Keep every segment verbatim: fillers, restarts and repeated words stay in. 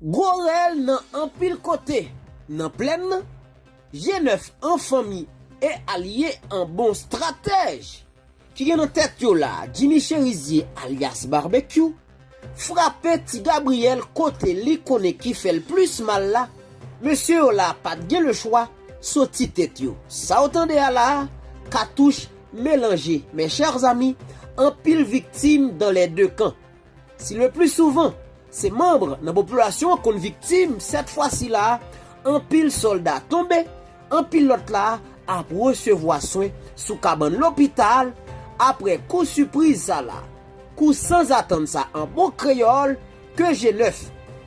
Gwo rèl nan anpil kote nan plèn nan, G nèf an fanmi e alye an bon stratèj ki gen nan tèt yo la, Jimmy Cherizier alyas Barbecue, frape Ti Gabriel kote li konnen ki fè l plis mal la. Mesye yo la pa t gen lechwa soti tèt yo. Sa w tande a la a, katouch melanje, mes chers amis, anpil viktim dans les deux camps. Si le plus souvent, se manm nan popilasyon an konn viktim, sèt fwa sila a, anpil sòlda tonbe, anpil lòt la a ap resevwa swen sou kabann lopital. Apre kou sipriz sala, kou sanzatann sa an bon kreyòl ke G nèf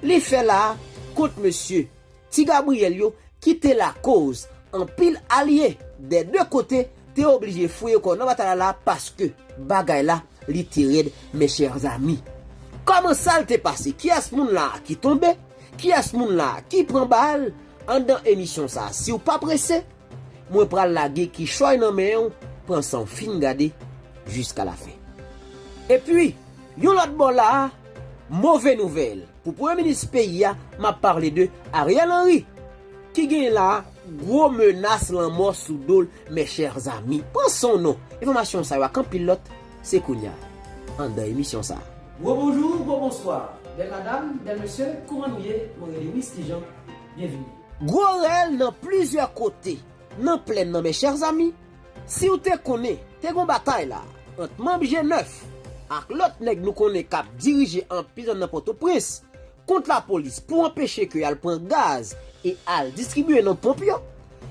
li fè la a kont mesye Ti Gabriyèl yo ki te lakoz anpil alye dè de kote te oblije fouye kò nan batay la paske bagay la li te rèd, mes chers amis. Kòman sa l te pase? Kiyès moun la ki tonbe? Kiyès moun la ki pran bal? Anndan emisyon sa, si w pa prese, mwen pral lage kichòy nan men w, pran san w fin gade jiska lafen. Epi, yon lòt bò la a, move nouvèl. Pou premye minis peyi a, m ap pale de Ariel Henry, ki genyen la a gwo menas lanmò sou do l, mes chers amis. Pran san w non. Enfòmasyon sa yo ak anpil lòt, se kounye a, anndan emisyon sa a. Gwo bonjou, gwo bonswa. Bèl madanm, bèl mesye, kouman nou ye? Mwen rele Whisky Jean. Byenvini. Gwo rèl nan plizyè kote nan plèn nan, mes chers amis. Si w te konnen, te gon batay la ant manm G nèf ak lòt nèg nou konnen k ap dirije anpil zòn nan Pòtoprens kont lapolis pou anpeche ke y al pran gaz e al distribiye nan ponp yo.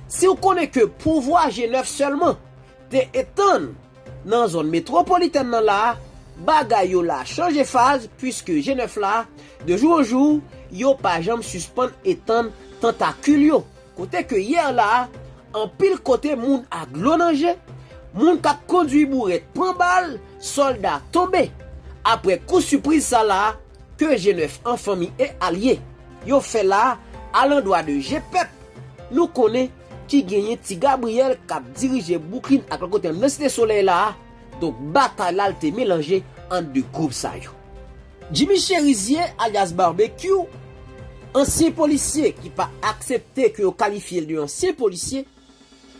Si w konnen ke pouvwa G nèf sèlman te etann nan zòn metwopolitèn nan la a, bagay yo la chanje faz, puiske G nèf la, de jou an jou, yo pa janm sispann etann tantakil yo. Kote ke yè la a, anpil kote moun ak dlo nan je, moun k ap kondwi bourèt pran bal, sòlda tonbe. Apre kou sipriz sala a, ke G nèf an fanmi e alye yo fè la a, alandwa de G pèp, nou konnen ki genyen Ti Gabriyèl k ap dirije Bouklin ak lòt kote an nan Site Solèy la a. Donk, batay la, l te melanje ant de gwoup sa yo. Jimmy Cherizier, alyas Barbecue, ansyen polisye ki pa aksepte ke yo kalifye l de ansyen polisye,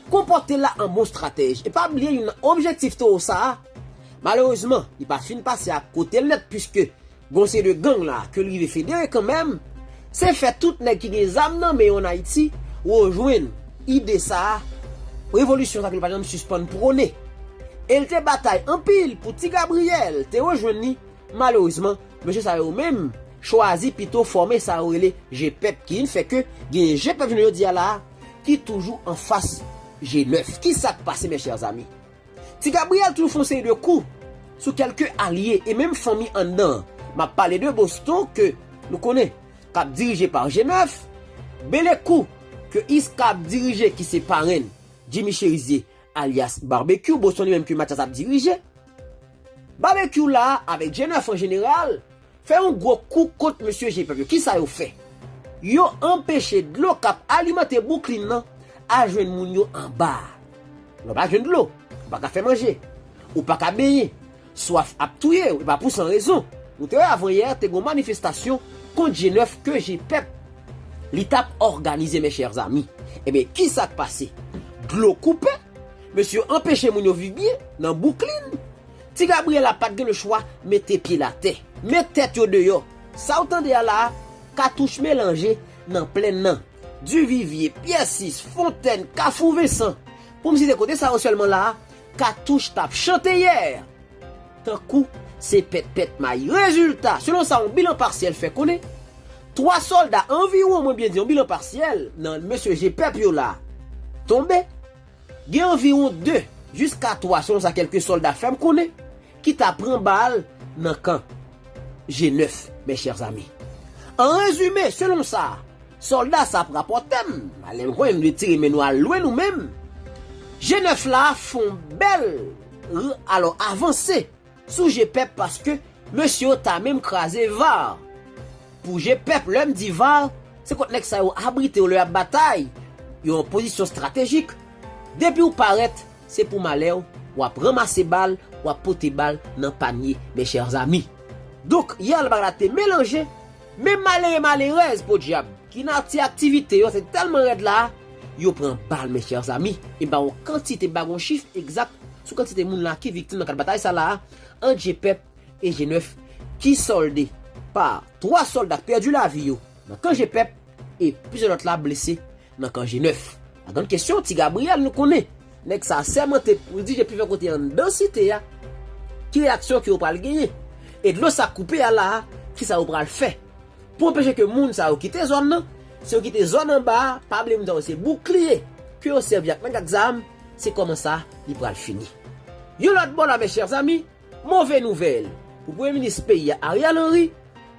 konpòte l la an bon stratèj. E pa bliye youn nan objektif towo sa a, malerezman, li pa t fin pase akote l nèt, piske gon seri de gang la ke l rive federe kanmenm, se fè tout nèg ki gen zam nan men yo ann Ayiti rejwenn ide sa a, revolisyon sa ke l pa janm sispann pwone. E l te batay anpil pou Ti Gabriyèl te rejwenn li. Malerezman, mesye sa yo menm chwazi pito fòme sa yo rele G pèp, ki vin fè ke genyen G pèp jounen jodi a la a ki toujou anfas G nèf. Kisa k pase, mes chers amis? Ti Gabriyèl toujou fè yon seri de kou sou kèlke alye e menm fanmi anndan. M ap pale de Boston ke nou konnen k ap dirije pa G nèf, Belekou ke Iska ap dirije ki se parenn Jimmy Cherizier alyas Barbecue, Boston li menm ke Mathias ap dirije. Barbecue la avèk G nèf an jeneral fè yon gwo kou kont mesye G pèp yo. Kisa yo fè? Yo anpeche dlo k ap alimante Bouklin nan al jwenn moun yo anba a. Lè w pa jwenn dlo, ou pa ka fè manje, ou pa ka benyen, swaf ap touye w, e pa pou san rezon. Nou te wè avan yè, te gon manifestasyon kont G nèf ke G pèp li t ap òganize, mes chers amis. Ebyen, kisa k pase? Dlo koupe, mesye yo anpeche moun yo viv byen nan Bouklin. Ti Gabriyèl la pa t gen lechwa mete pye l atè, met tèt yo deyò. Sa w tande a la a, katouch melanje nan plèn nan. Divivye, Pyè sis, Fontèn, Kafou Vensan. Pou m site kote sa yo sèlman la a, katouch t ap chante yè. Tankou se pèt pèt mayi. Rezilta, selon sa yon bilan pasyèl fè konnen, twa sòlda anviwon, mwen byen di yon bilan pasyèl, nan mesye G pèp yo la tonbe. Gen anviwon de jiska twa, selon sa kèlke sòlda fè m konnen, ki ta pran bal nan kan G nèf, mes chers amis. An rezime, selon sa sòlda sa ap rapòte m, malè m konnen nou retire men nou al lwen nou menm, G nèf la fè yon bèl, alò, avanse sou G pèp, paske mesye yo ta menm kraze var. Pou G pèp, lè m di var, se kot nèg sa yo abrite yo lè y ap batay. Yo an pozisyon estratejik. Depi w parèt, se pou malè w, w ap ranmase bal, w ap pote bal nan panye, mes chers amis. Donk, yè bagay la te melanje, Men malere malerèz, podyab, ki nati aktivite yo se tèlman rèd la, yo pran bal, mes chers amis. E m pa gon kantite, m pa gon chif egzak sou kantite moun la ki viktim nan kad batay sa la a, ant G pèp e G nèf, ki sòlde pa twa sòlda k pèdi lavi yo nan kan G pèp e plizyè lòt la blese nan kan G nèf. La grann kesyon, Ti Gabriel, nou konnen nèg sa a sèmante pou l dirije plizyè kote anndan site a. Ki reyaksyon ke yo pral genyen? E dlo sa koupe a la a, kisa yo pral fè pou anpeche ke moun sa yo kite zòn nan? Si yo kite zòn anba a, pa bliye moun sa yo se boukliye ke yo sèvi ak nèg ak zam, se kòman sa li pral fini. Yon lòt bò la, mes chers amis, move nouvèl pou premye minis peyi a, Ariel Henry,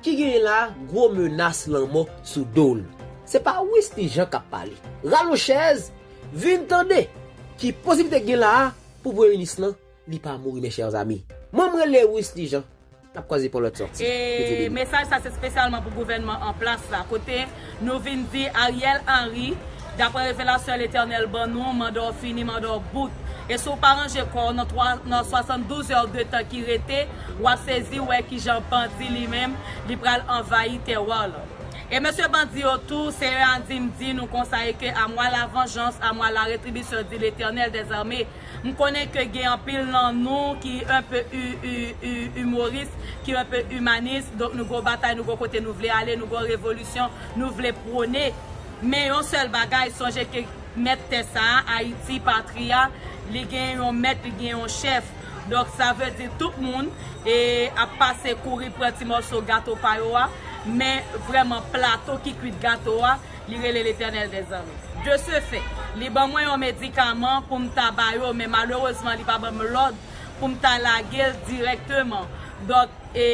ki genyen la gwo menas lanmò sou do l. Se pa Wisly Jean k ap pale. Rale yon chèz, vin tande ki posiblite gen la a pou premye minis lan, li pa mouri, mes chers amis. Mwen, m rele Wisly Jean. N ap kwaze pou lòt sòti. Ke Dye beni. Mesaj sa se espesyalman pou gouvènman an plas la, kote nou vin di Ariel Henry, daprè revelasyon Letènèl ban nou, manda w fini, manda w bout. E si w pa ranje kò w nan twa, nan swasanndouz è de tan ki rete, w ap sezi wè kijan bandi li menm, li pral anvayi tèwa la. E mesye bandi yo tou, Senyè a di m di nou konsa e ke à moi la vengeance, à moi la rétribution, dit l'Éternel des armées. M konnen ke gen anpil nan nou ki un peu u-, u-, u-, imoris, ki un peu imanis, donk nou gon batay, nou gon kote nou vle ale, nou gon revolisyon nou vle pwone. Men yon sèl bagay, sonje ke mèt tè sa a, Ayiti, patri a, li gen yon mèt, li gen yon chèf. Donk sa vle di tout moun e ap pase kouri pran ti mòso gato pa yo a, men vrèman plato ki kwit gato a, li rele Letènèl dèzame. De ce fait, li ban mwen yon medikaman pou m ta ba yo, men malerezman li pa ban m lòd pou m ta lage l dirèkteman. Donk, e,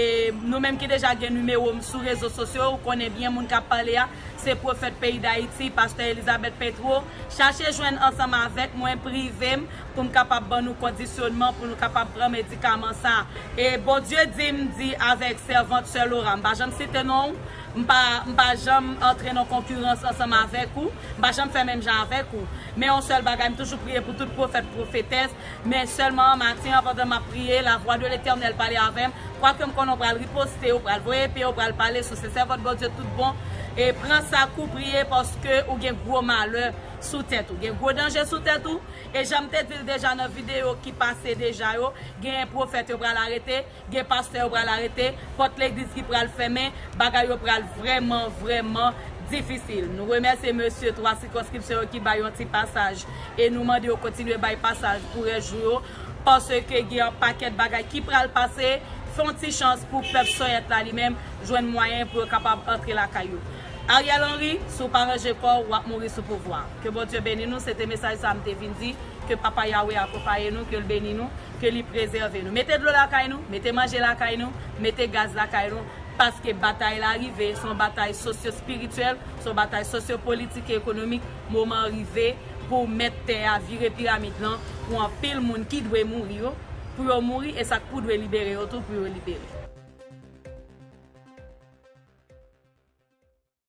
nou menm ki deja gen nimewo m sou rezo sosyo, ou konnen byen moun k ap pale a, se pwofèt peyi Dayiti, pastè Elizabeth Petro. Chache jwenn ansanm avèk mwen, prive m, pou m kapab ban nou kondisyonman, pou nou kapab pran medikaman sa. E Bondye di m di avèk sèvant sè Laura, m pa janm site non w, m pa, m pa janm antre nan konkirans ansanm avèk ou, m pa janm fè menm jan avèk ou. Men yon sèl bagay, m toujou priye pou tout pwofèt, pwofetès, men sèlman maten an, pandan m ap priye, lavwa de Letènèl pale avè m, kwake m konnen w pral riposte, w pral voye epe, w pral pale sou se sèvant Bondye tout bon, e pran sa kou priye paske ou gen gwo malè sou tèt ou, gen gwo danje sou tèt ou, e jan m te di l deja nan videyo ki pase deja yo, gen pwofèt yo pral arete, gen pastè yo pral arete, pòt legliz ki pral fèmen, bagay yo pral vrèman, vrèman difisil. Nou remèsye mesye twa sikonskripsyon yo ki bay yon ti pasaj, e nou mande yo kontinye bay pasaj pou rès jou yo, paske gen yon pakèt bagay ki pral pase, fè yon ti chans pou pèp Sonyèt la li menm jwenn mwayen pou yo kapab antre lakay yo. Ariel Henry, si w pa ranje kò w, w ap mouri sou pouvwa. Ke Bondye beni nou, se te mesaj sa m te vin di, ke Papa Yahweh akonpaye nou, ke l beni nou, ke li prezève nou. Mete dlo lakay nou, mete manje lakay nou, mete gaz lakay nou, paske batay la rive, se yon batay sosyo-espirityèl, se yon batay sosyo-politik e ekonomik. Moman an rive pou mèt tè a vire piramid lan, pou anpil moun ki dwe mouri yo, pou yo mouri, e sa k pou dwe libere yo tou, pou yo libere.